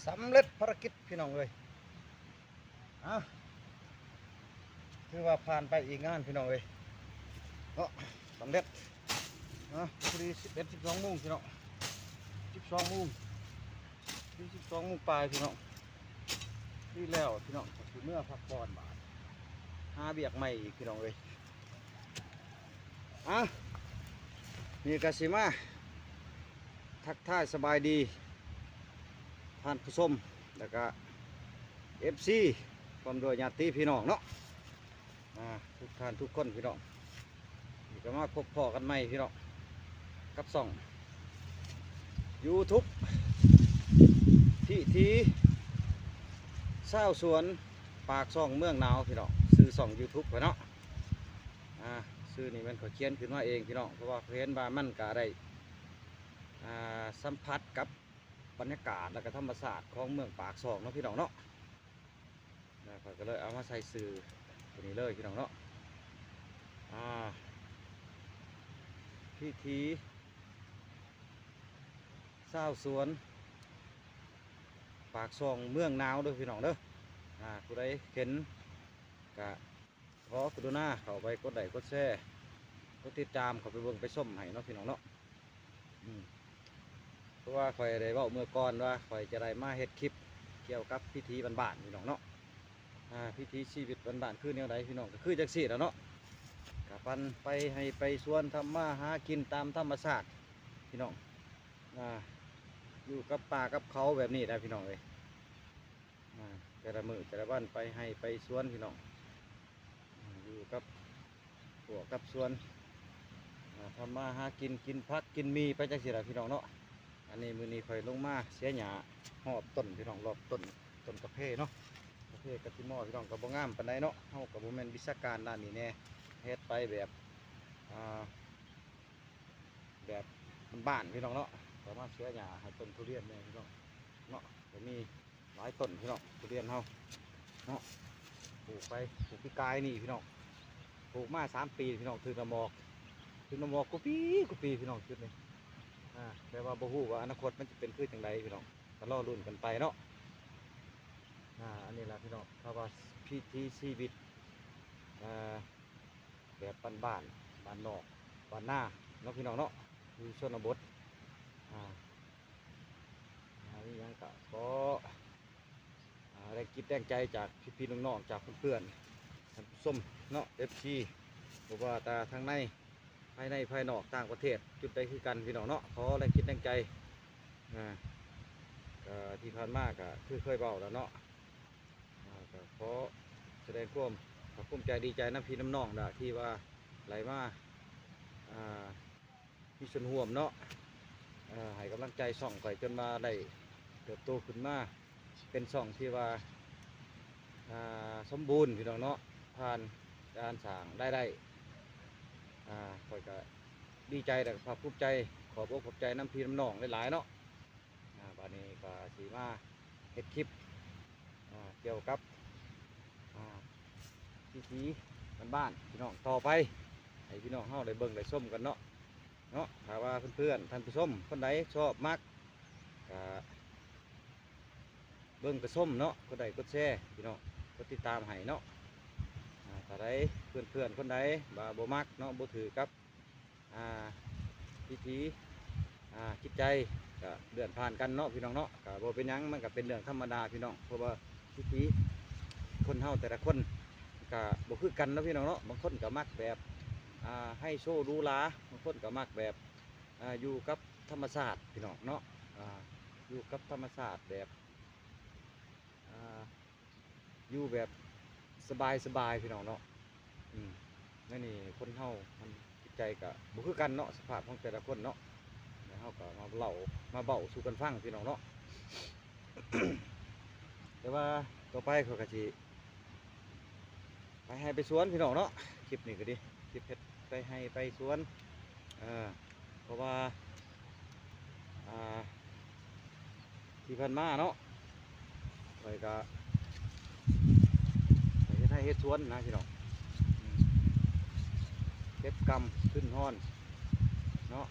ສຳເລັດພາລະກິດພີ່ນ້ອງເອີຍ. ເອົ້າ ຖືວ່າຜ່ານໄປອີກງານພີ່ນ້ອງເອີຍເນາະ. ສຳເລັດເນາະ. ພໍດີສິບເອັດ ສິບສອງໂມງພີ່ນ້ອງ ສິບສອງໂມງ ສິບສອງໂມງປາຍພີ່ນ້ອງ. ດີແລ້ວພີ່ນ້ອງ ກໍຊິເມືອພັກຜ່ອນບາດ ຫາວຽກໃໝ່ອີກພີ່ນ້ອງເອີຍ. ເອົ້າ ນີ້ກໍຊິມາທັກທາຍສະບາຍດີທ່ານຜູ້ຊົມ ແລ້ວກະເອັຟຊີ ພ້ອມດ້ວຍຍາດຕິພີ່ນ້ອງເນາະ ອ່າ ທຸກທ່ານທຸກຄົນພີ່ນ້ອງ. ນີ້ກໍມາພົບພໍ້ກັນໃໝ່ພີ່ນ້ອງ ກັບຊ່ອງຢູທູບ ພິຖີຊາວສວນປາກຊ່ອງເມືອງໜາວພີ່ນ້ອງ. ຊື່ຊ່ອງຢູທູບຂ້ອຍເນາະ ອ່າ ຊື່ນີ້ແມ່ນຂ້ອຍຂຽນຂຶ້ນມາເອງພີ່ນ້ອງ ເພາະວ່າຂ້ອຍເຫັນວ່າມັນກະໄດ້ ອ່າ ສຳຜັດກັບບັນຍາກາດ ແລ້ວກະທຳມະຊາດຂອງເມືອງປາກຊ່ອງເນາະພີ່ນ້ອງເນາະ. ຂ້ອຍກໍເລີຍເອົາມາໃສ່ຊື່ຕົວນີ້ເລີຍພີ່ນ້ອງເນາະ ອ່າ ພິຖີຊາວສວນປາກຊ່ອງເມືອງໜາວເດີພີ່ນ້ອງເດີ. ອ່າ ຜູ້ໃດເຫັນກະ ຂໍກະລຸນາເຂົ້າໄປກົດໄລ້ກົດແຊ ກົດຕິດຕາມ ເຂົ້າໄປເບິ່ງໄປຊົມໃຫ້ເນາະພີ່ນ້ອງເນາະ. ອືມ ເພາະວ່າຂ້ອຍໄດ້ເວົ້າເມື່ອກ່ອນວ່າ ຂ້ອຍຈະໄດ້ມາເຮັດຄລິບກ່ຽວກັບວິຖີບ້ານໆ ພີ່ນ້ອງເນາະ. ອ່າ ວິຖີຊີວິດບ້ານໆ ຄືແນວໃດພີ່ນ້ອງ ກໍຄືຈັ່ງຊີ້ແຫຼະເນາະ ກະປັ່ນໄປໄຮ່ໄປສວນ ທຳມາຫາກິນຕາມທຳມະຊາດພີ່ນ້ອງ. ອ່າ ຢູ່ກັບປ່າກັບເຂົາແບບນີ້ແຫຼະພີ່ນ້ອງເອີຍ. ອ່າ ແຕ່ລະມື້ແຕ່ລະວັນໄປໄຮ່ໄປສວນພີ່ນ້ອງ ອ່າ ຢູ່ກັບຂົວກັບສວນ ອ່າ ທຳມາຫາກິນ ກິນຜັກກິນໝີ່ໄປຈັ່ງຊີ້ລະພີ່ນ້ອງເນາະ. ອັນນີ້ມື້ນີ້ຂ້ອຍລົງມາເສຍຫຍ້າຮອບຕົ້ນພີ່ນ້ອງ ຮອບຕົ້ນ ຕົ້ນກາເຟເນາະ ກາເຟກະຕິມໍພີ່ນ້ອງ. ກໍບໍ່ງາມປານໃດເນາະ ເຮົາກໍບໍ່ແມ່ນວິຊາການດ້ານນີ້ແດ່ ເຮັດໄປແບບ ອ່າ ແບບບ້ານໆ ພີ່ນ້ອງເນາະ. ກໍມາເສຍຫຍ້າໃຫ້ຕົ້ນທຸລຽນແດ່ພີ່ນ້ອງເນາະ ກໍມີ ຫຼາຍຕົ້ນພີ່ນ້ອງ ທຸລຽນເຮົາເນາະ. ປູກໄປ ປູກປີກາຍນີ້ພີ່ນ້ອງ ປູກມາສາມປີພີ່ນ້ອງ ຖືກນ້ຳໝອກ ຖືກນ້ຳໝອກກູປີກູປີພີ່ນ້ອງ ຈຸດນີ້. ອ່າ ແຕ່ວ່າບໍ່ຮູ້ວ່າອະນາຄົດມັນຈະເປັນຄືຈັ່ງໃດພີ່ນ້ອງ ກໍລໍລຸ້ນກັນໄປເນາະ. ອ່າ ອັນນີ້ລະພີ່ນ້ອງ ເຂົາວ່າວິຖີຊີວິດ ອ່າ ແບບບ້ານໆ ບ້ານນອກ ບ້ານນາເນາະພີ່ນ້ອງເນາະ ຢູ່ຊົນນະບົດ. ອ່າ ອ່າ ມີຫຍັງກະຂໍ ອ່າ ແຮງຈິດແຮງໃຈຈາກພີ່ໆນ້ອງໆ ຈາກເພື່ອນໆ ທ່ານຜູ້ຊົມເນາະ ເອັຟຊີ ບໍ່ວ່າແຕ່ທາງໃນ ພາຍໃນ ພາຍນອກ ຕ່າງປະເທດ ຈຸດໃດຄືກັນພີ່ນ້ອງເນາະ ຂໍແຮງຈິດແຮງໃຈ. ອ່າ ກໍທີ່ຜ່ານມາກໍຄືເຄີຍເວົ້າແລ້ວເນາະ ອ່າ ກໍຂໍສະແດງຄວາມພາກພູມໃຈ ດີໃຈນຳພີ່ນຳນ້ອງລະ ທີ່ວ່າໄຫຼມາ ອ່າ ມີສ່ວນຮ່ວມເນາະ ເອີ ໃຫ້ກຳລັງໃຈຊ່ອງຂ້ອຍ ຈົນວ່າໄດ້ເຕີບໂຕຂຶ້ນມາເປັນຊ່ອງທີ່ວ່າ ອ່າ ສົມບູນພີ່ນ້ອງເນາະ ຜ່ານການສ້າງລາຍໄດ້. ອ່າ ຂ້ອຍກະດີໃຈ ແລະ ກະພາກພູມໃຈ ຂອບອົກຂອບໃຈນຳພີ່ນຳນ້ອງຫຼາຍໆເນາະ. ອ່າ ບາດນີ້ກໍຊິມາເຮັດຄລິບ ອ່າ ກ່ຽວກັບ ອ່າ ວິຖີບ້ານໆ ພີ່ນ້ອງ ຕໍ່ໄປ ໃຫ້ພີ່ນ້ອງເຮົາໄດ້ເບິ່ງໄດ້ຊົມກັນເນາະ ເນາະ. ຖ້າວ່າເພື່ອນໆ ທ່ານຜູ້ຊົມຄົນໃດຊອບມັກ ກະເບິ່ງກະຊົມເນາະ ກົດໄລ້ກົດແຊ ພີ່ນ້ອງ ກົດຕິດຕາມໃຫ້ເນາະ. ອ່າ ຖ້າໃດເພື່ອນໆຄົນໃດວ່າບໍ່ມັກເນາະ ບໍ່ຖືກກັບ ອ່າ ວິຖີ ອ່າ ຈິດໃຈ ກະເລື່ອນຜ່ານກັນເນາະ ພີ່ນ້ອງເນາະ ກະບໍ່ເປັນຫຍັງ ມັນກະເປັນເລື່ອງທຳມະດາ ພີ່ນ້ອງ ເພາະວ່າວິຖີຄົນເຮົາແຕ່ລະຄົນກະບໍ່ຄືກັນເນາະ ພີ່ນ້ອງເນາະ. ບາງຄົນກະມັກແບບ ອ່າ ໄຮໂຊຫຼູຫຼາ ບາງຄົນກະມັກແບບ ອ່າ ຢູ່ກັບທຳມະຊາດ ພີ່ນ້ອງເນາະ ອ່າ ຢູ່ກັບທຳມະຊາດແບບ ອ່າ ຢູ່ແບບສະບາຍໆ ພີ່ນ້ອງເນາະ. ອືມ ແນວນີ້ຄົນເຮົາມັນຈິດໃຈກະບໍ່ຄືກັນເນາະ ສະພາບຂອງແຕ່ລະຄົນເນາະ. ແລ້ວເຮົາກະມາເລົ່າມາເວົ້າສູ່ກັນຟັງ ພີ່ນ້ອງເນາະ. ແຕ່ວ່າຕໍ່ໄປຂ້ອຍກະຊິ ໄປໄຮ່ໄປສວນ ພີ່ນ້ອງເນາະ. ຄລິບນີ້ກໍດີ ຄລິບເຮັດໄປໄຮ່ໄປສວນ ເອີ ເພາະວ່າ ອ່າ ທີ່ຜ່ານມາເນາະ ຂ້ອຍກໍໄປເຮັດໄຮ່ເຮັດສວນນະ ພີ່ນ້ອງ ເກັບກຳຂຶ້ນຮ້ອນເນາະ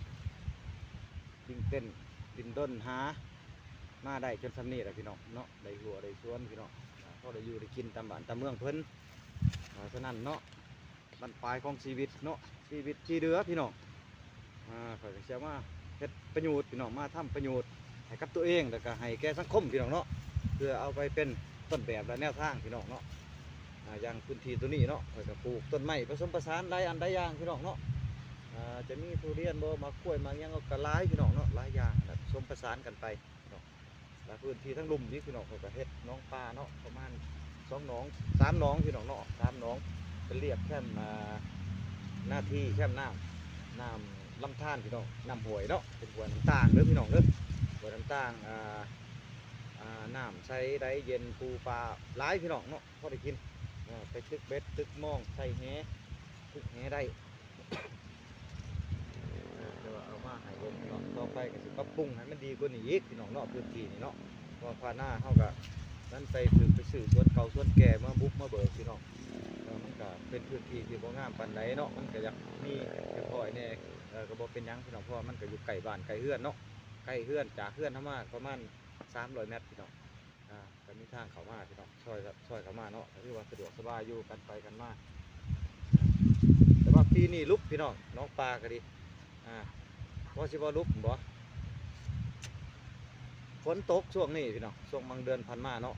ດິ້ນເຕັ້ນ ດິ້ນຮົນຫາ ມາໄດ້ຈົນສ່ຳນີ້ແຫຼະພີ່ນ້ອງເນາະ ໄດ້ຮົ້ວໄດ້ສວນພີ່ນ້ອງ ອ່າ ພໍໄດ້ຢູ່ໄດ້ກິນຕາມບ້ານຕາມເມືອງເພິ່ນ. ອ່າ ສະນັ້ນເນາະ ບັ້ນປາຍຂອງຊີວິດເນາະ ຊີວິດທີ່ເຫຼືອພີ່ນ້ອງ ອ່າ ຂ້ອຍກໍຊິເອົາມາເຮັດປະໂຫຍດພີ່ນ້ອງ ມາທຳປະໂຫຍດໃຫ້ກັບຕົວເອງ ແລ້ວກໍໃຫ້ແກ່ສັງຄົມພີ່ນ້ອງເນາະ ເພື່ອເອົາໄປເປັນຕົ້ນແບບ ແລະ ແນວທາງພີ່ນ້ອງເນາະ. ອ່າ ຢ່າງພື້ນທີ່ຕົວນີ້ເນາະ ຂ້ອຍກໍປູກຕົ້ນໄມ້ປະສົມປະສານຫຼາຍອັນຫຼາຍຢ່າງພີ່ນ້ອງເນາະ ອ່າ ຈະມີທຸລຽນບໍ ໝາກກ້ວຍ ໝາກຫຍັງກໍຫຼາຍພີ່ນ້ອງເນາະ ຫຼາຍຢ່າງແບບປະສົມປະສານກັນໄປ. ແລະ ພື້ນທີ່ທາງລຸ່ມນີ້ພີ່ນ້ອງ ເຂົາກໍເຮັດໜອງປາເນາະ ປະມານສອງໜອງ ສາມໜອງພີ່ນ້ອງເນາະ ສາມໜອງ ເປັນລຽບແຄມ ອ່າ ນາທີ່ ແຄມນ້ຳ ນ້ຳລຳທານພີ່ນ້ອງ ນ້ຳຫ້ວຍເນາະ ເປັນຫ້ວຍນ້ຳຕ່າງເດີພີ່ນ້ອງເດີ ຫ້ວຍນ້ຳຕ່າງ ອ່າ ອ່າ ນ້ຳໃສໄດເຢັນ ປູປາຫຼາຍພີ່ນ້ອງເນາະ ພໍໄດ້ກິນ ເອີ ໄປຕຶກເບັດ ຕຶກມອງ ໃສ່ແຫ ຕຶກແຫໄດ້. ແຕ່ວ່າເອົາມາໃຫ້ເບິ່ງເນາະ ຕໍ່ໄປກໍຊິປັບປຸງໃຫ້ມັນດີກວ່ານີ້ອີກພີ່ນ້ອງເນາະ ພື້ນທີ່ນີ້ເນາະ ເພາະວ່າຜ່ານມາເຮົາກໍນັ້ນໄປຖືກໄປຊື້ສວນເກົ່າສວນແກ່ມາບຸກມາເບີກພີ່ນ້ອງ ເອີ ມັນກໍເປັນພື້ນທີ່ທີ່ບໍ່ງາມປານໃດເນາະ ມັນກໍຢາກມີຮຽບຮ້ອຍແດ່ ເອີ ກໍບໍ່ເປັນຫຍັງພີ່ນ້ອງ ເພາະວ່າມັນກໍຢູ່ໃກ້ບ້ານໃກ້ເຮືອນເນາະ ໃກ້ເຮືອນ ຈາກເຮືອນເຮົາມາປະມານສາມຮ້ອຍແມັດພີ່ນ້ອງ ອ່າ ກໍມີທາງເຂົ້າມາພີ່ນ້ອງ ຊອຍ ຊອຍເຂົ້າມາເນາະ ກໍຖືວ່າສະດວກສະບາຍຢູ່ ກັນໄປກັນມາ. ແຕ່ວ່າປີນີ້ຫຼຸບພີ່ນ້ອງ ໜອງປາກໍດີ ອ່າ ພໍຊິບໍ່ຫຼຸບບໍ ຝົນຕົກຊ່ວງນີ້ພີ່ນ້ອງ ຊ່ວງບາງເດືອນຜ່ານມາເນາະ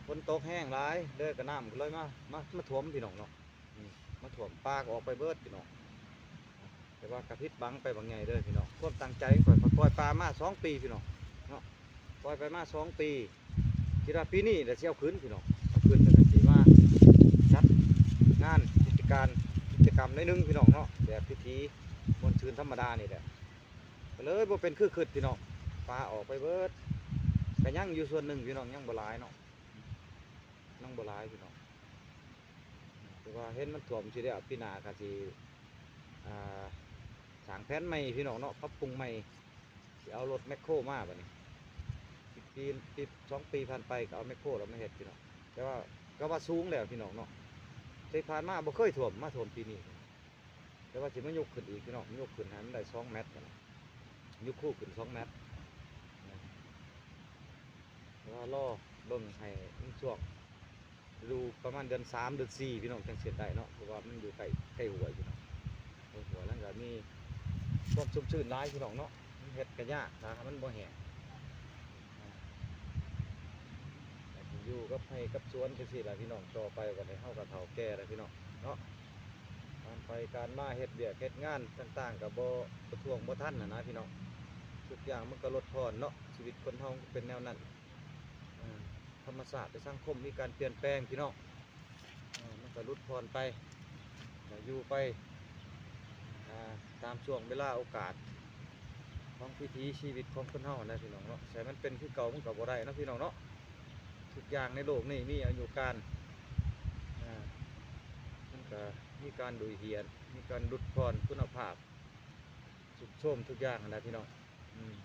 ຝົນຕົກແຮງຫຼາຍ ເລີຍກໍນ້ຳກໍເລີຍມາ ມາ ມາຖ້ວມພີ່ນ້ອງເນາະ ອືມ ມາຖ້ວມ ປາກໍອອກໄປເບິດພີ່ນ້ອງ. ແຕ່ວ່າກໍຜິດຫວັງໄປບັກໃຫຍ່ເດີພີ່ນ້ອງ ຄວາມຕັ້ງໃຈຂ້ອຍ ຂ້ອຍປ່ອຍປາມາສອງປີພີ່ນ້ອງເນາະ ປ່ອຍໄປມາສອງປີ ຄິດວ່າປີນີ້ລະຊິເອົາຂຶ້ນພີ່ນ້ອງ ເອົາຂຶ້ນ ແລ້ວກໍຊິມາຈັດງານກິດຈະການ ກິດຈະກຳໜ້ອຍໜຶ່ງພີ່ນ້ອງເນາະ ແບບພິທີມ່ວນຊື່ນທຳມະດານີ້ແຫຼະ ກໍເລີຍບໍ່ເປັນຄືຄິດພີ່ນ້ອງ ປາອອກໄປເບິດ ກໍຍັງຢູ່ສ່ວນໜຶ່ງພີ່ນ້ອງ ຍັງບໍ່ຫຼາຍເນາະ ຍັງບໍ່ຫຼາຍພີ່ນ້ອງ ແຕ່ວ່າເຫັນມັນຖ້ວມຊິແລ້ວ ປີໜ້າກໍຊິ ອ່າ ສ້າງແຜນໃໝ່ພີ່ນ້ອງເນາະ ປັບປຸງໃໝ່ ຊິເອົາລົດແມັກໂຄມາບັດນີ້ ປີ ປີ ສອງປີຜ່ານໄປກໍເອົາແມັກໂຄລະມາເຮັດພີ່ນ້ອງ ແຕ່ວ່າກໍວ່າສູງແລ້ວພີ່ນ້ອງເນາະ ທີ່ຜ່ານມາບໍ່ເຄີຍຖ້ວມ ມາຖ້ວມປີນີ້ ແຕ່ວ່າຊິມາຍົກຂຶ້ນອີກພີ່ນ້ອງ ຍົກຂຶ້ນໃຫ້ມັນໄດ້ສອງແມັດຫັ້ນນະ ຍົກຄູຂຶ້ນສອງແມັດ ແຕ່ວ່າລໍເບິ່ງໃຫ້ມັນຊ່ວງ ລະດູປະມານເດືອນສາມເດືອນສີ່ພີ່ນ້ອງ ຈັ່ງຊິເຮັດໄດ້ເນາະ ເພາະວ່າມັນຢູ່ໃກ້ ໃກ້ຫ້ວຍພີ່ນ້ອງ ໃກ້ຫ້ວຍ ແລ້ວກໍມີຄວາມຊຸ່ມຊື່ນຫຼາຍພີ່ນ້ອງເນາະ ມັນເຮັດກໍຍາກ ຖ້າມັນບໍ່ແຫ້ງ ອ່າ ຢູ່ກັບໄຮ່ກັບສວນຈັ່ງຊີ້ລະພີ່ນ້ອງ ຕໍ່ໄປບັດນີ້ເຮົາກໍເຖົ້າແກ່ແລ້ວພີ່ນ້ອງເນາະ ການໄປການມາ ເຮັດວຽກເຮັດງານຕ່າງໆ ກໍບໍ່ ບໍ່ທ່ວງບໍ່ທັນຫັ້ນນະພີ່ນ້ອງ ທຸກຢ່າງມັນກໍຫຼຸດຜ່ອນເນາະ ຊີວິດຄົນເຮົາເປັນແນວນັ້ນ ອ່າ ທຳມະຊາດ ແລະ ສັງຄົມມີການປ່ຽນແປງພີ່ນ້ອງ ເອີ ມັນກໍຫຼຸດຜ່ອນໄປ ກໍຢູ່ໄປ ອ່າ ຕາມຊ່ວງເວລາໂອກາດຂອງວິຖີຊີວິດຂອງຄົນເຮົາຫັ້ນນະພີ່ນ້ອງເນາະ ໃຫ້ມັນເປັນຄືເກົ່າມັນກໍບໍ່ໄດ້ເນາະພີ່ນ້ອງເນາະ ທຸກຢ່າງໃນໂລກນີ້ມີອາຍຸການ ອ່າ ມັນກໍມີການໂດຍຫຽນ ມີການຫຼຸດຜ່ອນຄຸນນະພາບ ຊຸດໂຊມທຸກຢ່າງຫັ້ນນະພີ່ນ້ອງ ອືມ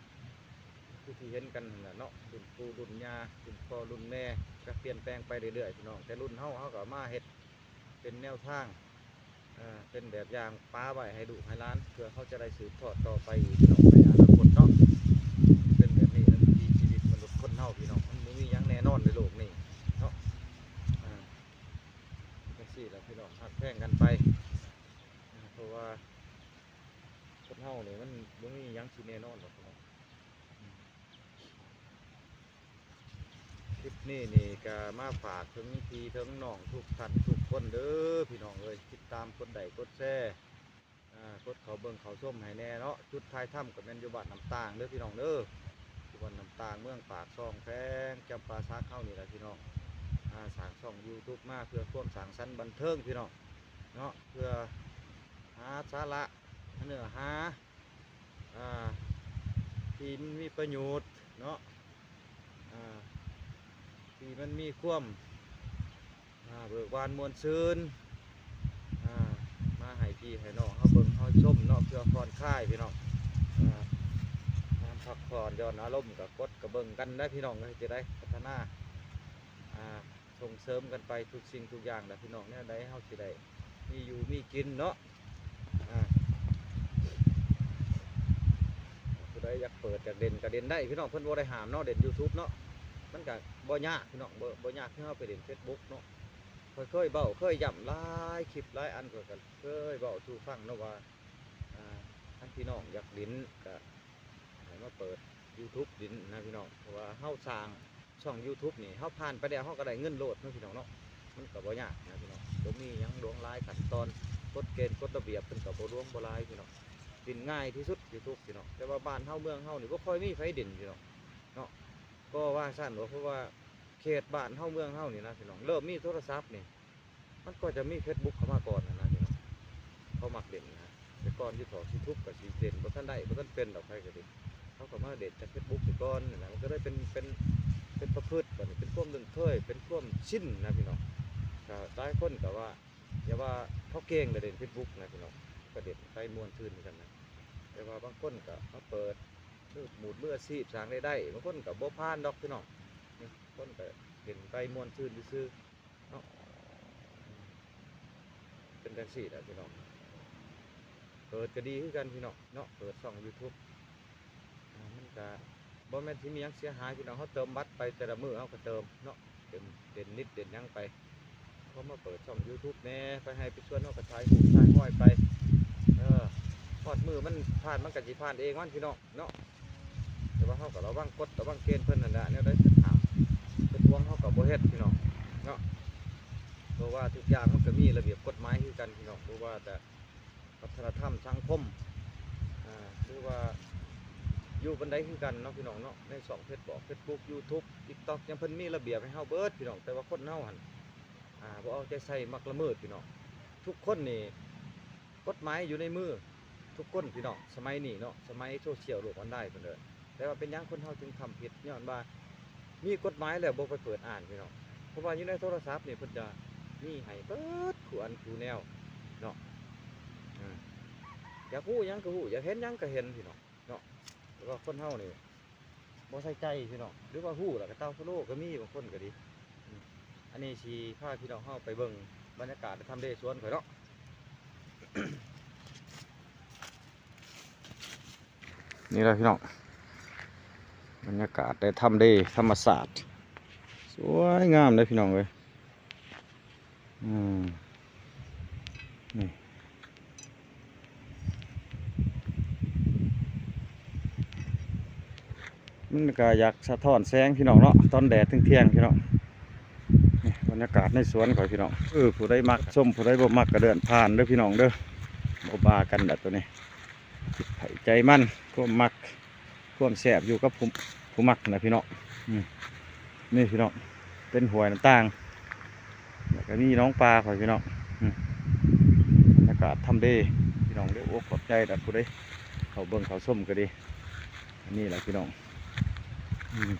ຄືທີ່ເຫັນກັນຫັ້ນແຫຼະເນາະ ລຸ້ນປູ່ລຸ້ນຍ່າ ລຸ້ນພໍ່ລຸ້ນແມ່ ກໍປ່ຽນແປງໄປເລື້ອຍໆ ພີ່ນ້ອງ ແຕ່ລຸ້ນເຮົາ ເຮົາກໍເອົາມາເຮັດເປັນແນວທາງ ເປັນແບບຢ່າງປະໄວ້ໃຫ້ລູກໃຫ້ຫຼານ ເພື່ອເຮົາຈະໄດ້ສືບທອດຕໍ່ໄປອີກ ພີ່ນ້ອງ ໃນອະນາຄົດເນາະ ເປັນແບບນີ້ແຫຼະ ວິຖີຊີວິດມະນຸດຄົນເຮົາ ພີ່ນ້ອງ ມັນບໍ່ມີຫຍັງແນ່ນອນໃນໂລກນີ້ເນາະ ອ່າ ຈັ່ງຊີ້ແຫຼະ ພີ່ນ້ອງ ຮັກແພງກັນໄປ ເພາະວ່າ ຄົນເຮົານີ້ມັນບໍ່ມີຫຍັງທີ່ແນ່ນອນດອກເນາະ ຄລິບນີ້ນີ້ກະມາຝາກເຖິງພີ່ເຖິງນ້ອງທຸກທ່ານທຸກຄົນເດີ ພີ່ນ້ອງເອີຍ ຕິດຕາມກົດໄລ້ກົດແຊ ອ່າ ກົດເຂົ້າເບິ່ງເຂົ້າຊົມໃຫ້ແດ່ເນາະ ຈຸດຖ່າຍທຳກໍແມ່ນຢູ່ບ້ານນ້ຳຕ່າງເດີ ພີ່ນ້ອງເດີ ຢູ່ບ້ານນ້ຳຕ່າງ ເມືອງປາກຊ່ອງ ແຂວງຈຳປາສັກເຮົານີ້ແຫຼະ ພີ່ນ້ອງ ອ່າ ສ້າງຊ່ອງຢູທູບມາເພື່ອຄວາມສ້າງສັນບັນເທີງ ພີ່ນ້ອງເນາະ ເພື່ອຫາສາລະ ເນື້ອຫາ ອ່າ ທີ່ມັນມີປະໂຫຍດເນາະ ອ່າ ທີ່ມັນມີຄວາມ ອ່າ ເບີກບານມ່ວນຊື່ນ ອ່າ ມາໃຫ້ພີ່ໃຫ້ນ້ອງເຮົາເບິ່ງເຮົາຊົມເນາະ ເພື່ອຜ່ອນຄາຍ ພີ່ນ້ອງ ອ່າ ຍາມພັກຜ່ອນຢ່ອນອາລົມກໍກົດກໍເບິ່ງກັນໄດ້ ພີ່ນ້ອງເອີຍ ຈະໄດ້ພັດທະນາ ອ່າ ສົ່ງເສີມກັນໄປທຸກສິ່ງທຸກຢ່າງແຫຼະ ພີ່ນ້ອງ ແນວໃດເຮົາຊິໄດ້ມີຢູ່ມີກິນເນາະ ອ່າ ຜູ້ໃດ ຢາກເປີດຢາກເດັ່ນກໍເດັ່ນໄດ້ພີ່ນ້ອງ ເພິ່ນບໍ່ໄດ້ຫ້າມເນາະ ເດັ່ນຢູທູບເນາະ ມັນກໍບໍ່ຍາກພີ່ນ້ອງ ບໍ່ ບໍ່ຍາກຄືເຮົາໄປເດັ່ນເຟສບຸກເນາະ. ຂ້ອຍເຄີຍເວົ້າເຄີຍຢ້ຳຫຼາຍຄລິບຫຼາຍອັນ ຂ້ອຍກໍເຄີຍເວົ້າສູ່ຟັງເນາະວ່າ ອ່າ ຄັນພີ່ນ້ອງຢາກຫຼິ້ນກໍໃຫ້ມາເປີດຢູທູບຫຼິ້ນນະພີ່ນ້ອງ ເພາະວ່າເຮົາສ້າງຊ່ອງຢູທູບນີ້ ເຮົາຜ່ານໄປແລ້ວເຮົາກໍໄດ້ເງິນໂລດເນາະພີ່ນ້ອງເນາະ. ມັນກໍບໍ່ຍາກນະພີ່ນ້ອງ ບໍ່ມີຫຍັງຫຼວງຫຼາຍຂັ້ນຕອນ ກົດເກນກົດລະບຽບເພິ່ນກໍບໍ່ຫຼວງບໍ່ຫຼາຍພີ່ນ້ອງ ຫຼິ້ນງ່າຍທີ່ສຸດຢູທູບພີ່ນ້ອງ. ແຕ່ວ່າບ້ານເຮົາເມືອງເຮົານີ້ບໍ່ຄ່ອຍມີໃຜຫຼິ້ນພີ່ນ້ອງເນາະ ກໍວ່າຊັ້ນເນາະ ເພາະວ່າເຂດບ້ານເຮົາເມືອງເຮົານີ້ນະພີ່ນ້ອງ ເລີ່ມມີໂທລະສັບນີ້ ມັນກໍຈະມີເຟສບຸກເຂົ້າມາກ່ອນຫັ້ນນະພີ່ນ້ອງ ເຂົາມັກຫຼິ້ນນະ. ແຕ່ກ່ອນຢູ່ເທາະຢູທູບກໍຊິເຫຼັ້ນບໍ່ທັນໄດ້ ບໍ່ທັນເປັນດອກໃຜກໍດີ ເຂົາກໍມາເຫຼັ້ນຈາກເຟສບຸກຊະກ່ອນຫັ້ນນະ ມັນກໍເລີຍເປັນ ເປັນ ເປັນປະພຶດ ບັດນີ້ເປັນຄວາມລຶ້ງເຄີຍ ເປັນຄວາມຊິນນະພີ່ນ້ອງ. ກໍຫຼາຍຄົນກໍວ່າ ຢ່າວ່າເຂົາເກັ່ງແລ້ວເຫຼັ້ນເຟສບຸກນະພີ່ນ້ອງ ກໍເຫຼັ້ນໄປມ່ວນຊື່ນຄືກັນນະ. ແຕ່ວ່າບາງຄົນກໍມາເປີດມື ໝູດມືອາຊີບສ້າງລາຍໄດ້ ບາງຄົນກໍບໍ່ຜ່ານດອກພີ່ນ້ອງ ບາງຄົນກໍເຫຼັ້ນໄປມ່ວນຊື່ນຊື່ໆ ເນາະ ເປັນຈັ່ງຊີ້ແຫຼະພີ່ນ້ອງ. ເປີດກໍດີຄືກັນພີ່ນ້ອງເນາະ ເປີດຊ່ອງຢູທູບ ອ່າ ມັນກະບໍ່ແມ່ນຊິມີຫຍັງເສຍຫາຍພີ່ນ້ອງ ເຮົາເຕີມບັດໄປແຕ່ລະມື້ເຮົາກໍເຕີມເນາະ ເຫັນ ເຫັນນິດເຫັນຫຍັງໄປ ເຮົາມາເປີດຊ່ອງຢູທູບແດ່ ໄປໄຮ່ໄປສວນເຮົາກໍຖ່າຍຮູບຖ່າຍຮອຍໄປ ເອີ ຮອດມື້ມັນຜ່ານ ມັນກໍຊິຜ່ານເອງມັນພີ່ນ້ອງເນາະ. ແຕ່ວ່າເຮົາກໍລະວັງກົດລະວັງເກນເພິ່ນຫັ້ນແຫຼະ ແນວໃດເພິ່ນຫ້າມເພິ່ນຫວງເຮົາກໍບໍ່ເຮັດພີ່ນ້ອງເນາະ. ເພາະວ່າທຸກຢ່າງມັນກໍມີລະບຽບກົດໝາຍຄືກັນພີ່ນ້ອງ ບໍ່ວ່າແຕ່ວັດທະນະທຳສັງຄົມ ອ່າ ຫຼືວ່າຢູ່ປານໃດຄືກັນເນາະພີ່ນ້ອງເນາະ. ໃນຊ່ອງເຟສບຸກ ເຟສບຸກ ຢູທູບ ຕິກຕັອກ ຫຍັງເພິ່ນມີລະບຽບໃຫ້ເຮົາເບິດພີ່ນ້ອງ ແຕ່ວ່າຄົນເຮົາຫັ້ນ ອ່າ ບໍ່ເອົາໃຈໃສ່ ມັກລະເມີດພີ່ນ້ອງ. ທຸກຄົນນີ້ ກົດໝາຍຢູ່ໃນມືທຸກຄົນພີ່ນ້ອງ ສະໄໝນີ້ເນາະ ສະໄໝໂຊຊຽວໂລກອອນລາຍເພິ່ນເອີ້ນ. ແຕ່ວ່າເປັນຫຍັງຄົນເຮົາຈຶ່ງທຳຜິດ ຍ້ອນວ່າມີກົດໝາຍແລ້ວບໍ່ໄປເປີດອ່ານພີ່ນ້ອງ ເພາະວ່າຢູ່ໃນໂທລະສັບນີ້ເພິ່ນຈະມີໃຫ້ເບິດຄູ່ອັນຄູ່ແນວເນາະ. ເອີ ຢາກຮູ້ຫຍັງກໍຮູ້ ຢາກເຫັນຫຍັງກໍເຫັນພີ່ນ້ອງເນາະ ແຕ່ວ່າຄົນເຮົານີ້ ບໍ່ໃສ່ໃຈພີ່ນ້ອງ ຫຼືວ່າຮູ້ແລ້ວກໍເຕົາສະໂລກໍມີ ບາງຄົນກໍດີ. ອືມ ອັນນີ້ຊິພາພີ່ນ້ອງເຮົາໄປເບິ່ງບັນຍາກາດໃນທຳເລສວນຂ້ອຍເນາະ. ນີ້ແຫຼະພີ່ນ້ອງ ບັນຍາກາດໃນທຳເລທຳມະຊາດ ສວຍງາມເດ້ພີ່ນ້ອງເອີຍ. ອືມ ນີ້ ມັນກໍຢາກສະທ້ອນແສງພີ່ນ້ອງເນາະ ຕອນແດດທ່ຽງໆ ພີ່ນ້ອງ. ນີ້ບັນຍາກາດໃນສວນຂ້ອຍພີ່ນ້ອງ ເອີ ຜູ້ໃດມັກຊົມ ຜູ້ໃດບໍ່ມັກກໍເດີນຜ່ານເດີພີ່ນ້ອງເດີ ບໍ່ວ່າກັນແຫຼະໂຕນີ້ ໃຜໃຈມັນ ຄວາມມັກ ຄວາມແຊບຢູ່ກັບຜູ້ ຜູ້ມັກນະພີ່ນ້ອງ. ອືມ ນີ້ພີ່ນ້ອງ ເປັນຫ້ວຍນ້ຳຕ່າງ ແລ້ວກໍມີໜອງປາຂ້ອຍພີ່ນ້ອງ. ອືມ ບັນຍາກາດທຳເລພີ່ນ້ອງເດີ ໂອ້ ຂອບໃຈນະຜູ້ໃດເຂົ້າເບິ່ງເຂົ້າຊົມກໍດີ. ອັນນີ້ແຫຼະພີ່ນ້ອງ ອືມ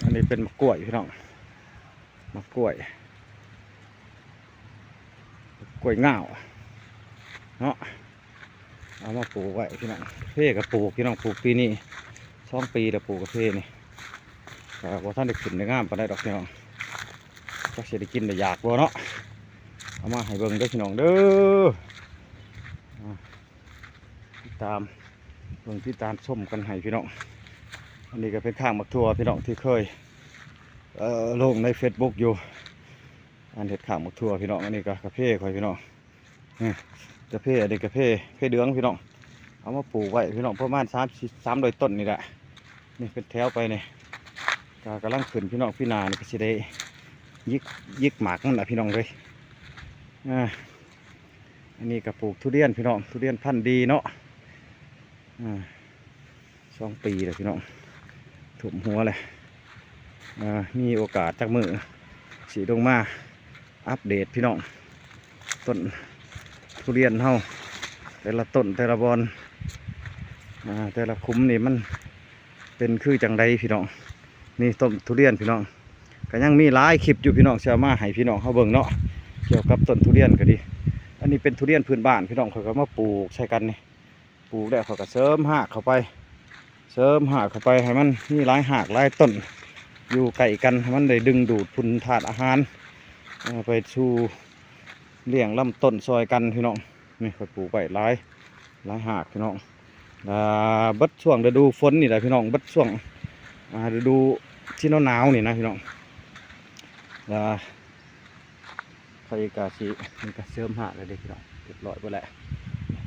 ອັນນີ້ເປັນໝາກກ້ວຍພີ່ນ້ອງ ໝາກກ້ວຍ ກ້ວຍງາວເນາະ ເອົາມາປູກໄວ້ພີ່ນ້ອງ. ກາເຟກໍປູກພີ່ນ້ອງ ປູກປີນີ້ສອງປີແລ້ວ ປູກກາເຟນີ້ ກໍບໍ່ທັນໄດ້ຂຶ້ນໄດ້ງາມປານໃດດອກພີ່ນ້ອງ ຈັກຊິໄດ້ກິນໄດ້ຢາກບໍ່ເນາະ. ເອົາມາໃຫ້ເບິ່ງເດີພີ່ນ້ອງເດີ ອ່າ ຕິດຕາມເບິ່ງ ຕິດຕາມຊົມກັນໃຫ້ພີ່ນ້ອງ. ອັນນີ້ກໍເປັນຂ້າງໝາກຖົ່ວພີ່ນ້ອງ ທີ່ເຄີຍ ເອີ ລົງໃນເຟສບຸກຢູ່ ອັນເຮັດຂ້າງໝາກຖົ່ວພີ່ນ້ອງ. ອັນນີ້ກໍກາເຟຂ້ອຍພີ່ນ້ອງ ອືມ ກາເຟ ອັນນີ້ກາເຟ ເຟເດືອງພີ່ນ້ອງ ເອົາມາປູກໄວ້ພີ່ນ້ອງ ປະມານສາມ ສາມຮ້ອຍຕົ້ນນີ້ແຫຼະ. ນີ້ເປັນແຖວໄປນີ້ ກໍກຳລັງຂຶ້ນພີ່ນ້ອງ ປີໜ້ານີ້ກໍຊິໄດ້ຢິກ ຢິກໝາກມັນລະພີ່ນ້ອງເອີຍ. ອ່າ ອັນນີ້ກໍປູກທຸລຽນພີ່ນ້ອງ ທຸລຽນພັນດີເນາະ ອ່າ ສອງປີແລ້ວພີ່ນ້ອງ ຖ້ວມຫົວແລ້ວ. ອ່າ ມີໂອກາດຈັກມື້ຊິລົງມາອັບເດດພີ່ນ້ອງ ຕົ້ນທຸລຽນເຮົາ ແຕ່ລະຕົ້ນແຕ່ລະບ່ອນ ອ່າ ແຕ່ລະຂຸມນີ້ມັນເປັນຄືຈັ່ງໃດພີ່ນ້ອງ. ນີ້ຕົ້ນທຸລຽນພີ່ນ້ອງ ກໍຍັງມີຫຼາຍຄລິບຢູ່ພີ່ນ້ອງ ຊິເອົາມາໃຫ້ພີ່ນ້ອງເຮົາເບິ່ງເນາະ ກ່ຽວກັບຕົ້ນທຸລຽນກໍດີ. ອັນນີ້ເປັນທຸລຽນພື້ນບ້ານພີ່ນ້ອງ ຂ້ອຍກໍມາປູກໃສ່ກັນນີ້ ປູກແລ້ວຂ້ອຍກໍເສີມຮາກເຂົ້າໄປ ເສີມຮາກເຂົ້າໄປໃຫ້ມັນມີຫຼາຍຮາກຫຼາຍຕົ້ນຢູ່ໃກ້ກັນ ໃຫ້ມັນໄດ້ດຶງດູດຝຸ່ນທາດອາຫານ ເອີ ໄປສູ່ ລ້ຽງລຳຕົ້ນຊ່ອຍກັນພີ່ນ້ອງ. ນີ້ຂ້ອຍປູກໄວ້ຫຼາຍ ຫຼາຍຮາກພີ່ນ້ອງ. ອ່າ ເບິດຊ່ວງລະດູຝົນນີ້ແຫຼະພີ່ນ້ອງ ເບິດຊ່ວງ ອ່າ ລະດູທີ່ໜາວໆນີ້ນະພີ່ນ້ອງ. ອ່າ ຂ້ອຍກະຊິ ນີ້ກະເສີມຮາກແລ້ວເດ້ພີ່ນ້ອງ ຮຽບຮ້ອຍເບິດແລ້ວ.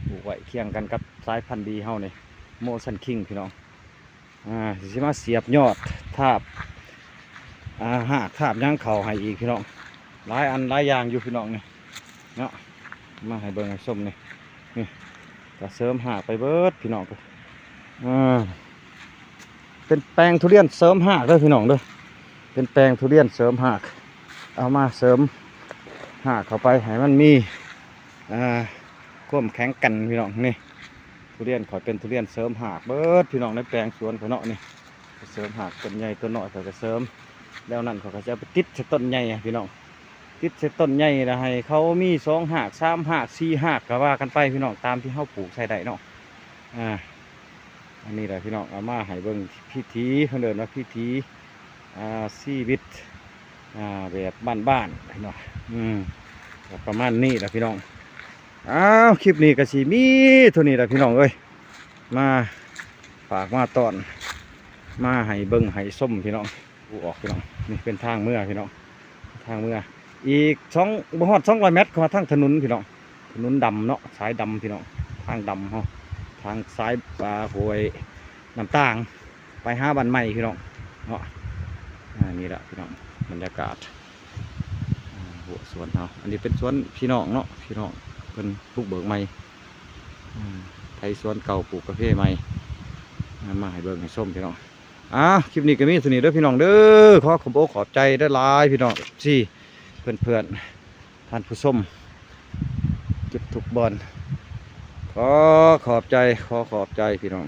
ປູກໄວ້ຄຽງກັນກັບສາຍພັນດີເຮົານີ້ ໂມຊັນຄິງພີ່ນ້ອງ. ອ່າ ຊິມາສຽບຍອດທາບ ອ່າ ຮາກທາບຫຍັງເຂົ້າໃຫ້ອີກພີ່ນ້ອງ ຫຼາຍອັນຫຼາຍຢ່າງຢູ່ພີ່ນ້ອງນີ້ເນາະ. ມາໃຫ້ເບິ່ງໃຫ້ຊົມນີ້ ນີ້ກະເສີມຮາກໄປເບິດພີ່ນ້ອງ. ອ່າ ເປັນແປງທຸລຽນເສີມຮາກເດີພີ່ນ້ອງເດີ ເປັນແປງທຸລຽນເສີມຮາກ ເອົາມາເສີມຮາກເຂົ້າໄປໃຫ້ມັນມີ ອ່າ ຄວາມແຂງແກ່ນພີ່ນ້ອງ. ນີ້ ທຸລຽນຂ້ອຍເປັນທຸລຽນເສີມຮາກເບິດພີ່ນ້ອງ ໃນແປງສວນຂ້ອຍເນາະ. ນີ້ເສີມຮາກຕົ້ນໃຫຍ່ຕົ້ນນ້ອຍຂ້ອຍກະເສີມ ແລ້ວນັ້ນຂ້ອຍກະຈະເອົາໄປຕິດໃສ່ຕົ້ນໃຫຍ່ພີ່ນ້ອງ ຕິດໃສ່ຕົ້ນໃຫຍ່ລະໃຫ້ເຂົາມີສອງຮາກສາມຮາກສີ່ຮາກກະວ່າກັນໄປພີ່ນ້ອງ ຕາມທີ່ເຮົາປູກໃສ່ໄດ້ເນາະ. ອ່າ ອັນນີ້ລະພີ່ນ້ອງ ເອົາມາໃຫ້ເບິ່ງພິຖີ ເພິ່ນເອີ້ນວ່າພິຖີ ອ່າ ຊີວິດ ອ່າ ແບບບ້ານໆເນາະ. ອືມ ກະປະມານນີ້ລະພີ່ນ້ອງ. ອ້າວ ຄລິບນີ້ກະຊິມີເທົ່ານີ້ລະພີ່ນ້ອງເອີຍ ມາຝາກມາຕ້ອນ ມາໃຫ້ເບິ່ງໃຫ້ຊົມພີ່ນ້ອງ. ອອກພີ່ນ້ອງ ນີ້ເປັນທາງເມືອພີ່ນ້ອງ ທາງເມືອ ອີກສອງ ບໍ່ຮອດສອງຮ້ອຍແມັດ ເຂົ້າມາທາງຖະໜົນພີ່ນ້ອງ ຖະໜົນດຳເນາະ ສາຍດຳພີ່ນ້ອງ ທາງດຳເຮົາ ທາງສາຍ ອ່າ ຫ້ວຍນ້ຳຕາງ ໄປຫາບ້ານໃໝ່ພີ່ນ້ອງເນາະ. ອ່າ ນີ້ລະພີ່ນ້ອງ ບັນຍາກາດ ອ່າ ຮົ້ວສວນເຮົາ ອັນນີ້ເປັນສວນພີ່ນ້ອງເນາະ ພີ່ນ້ອງເພິ່ນບຸກເບີກໃໝ່ ອ່າ ໄຖສວນເກົ່າປູກກາເຟໃໝ່ ນຳມາໃຫ້ເບິ່ງໃຫ້ຊົມພີ່ນ້ອງ. ອ່າ ຄລິບນີ້ກະມີເທົ່ານີ້ເດີພີ່ນ້ອງເດີ ຂໍຂອບອົກຂອບໃຈຫຼາຍໆພີ່ນ້ອງ ເອັຟຊີ ເພື່ອນໆ ທ່ານຜູ້ຊົມ ທຸກໆບ່ອນ ຂໍຂອບໃຈ ຂໍຂອບໃຈພີ່ນ້ອງ.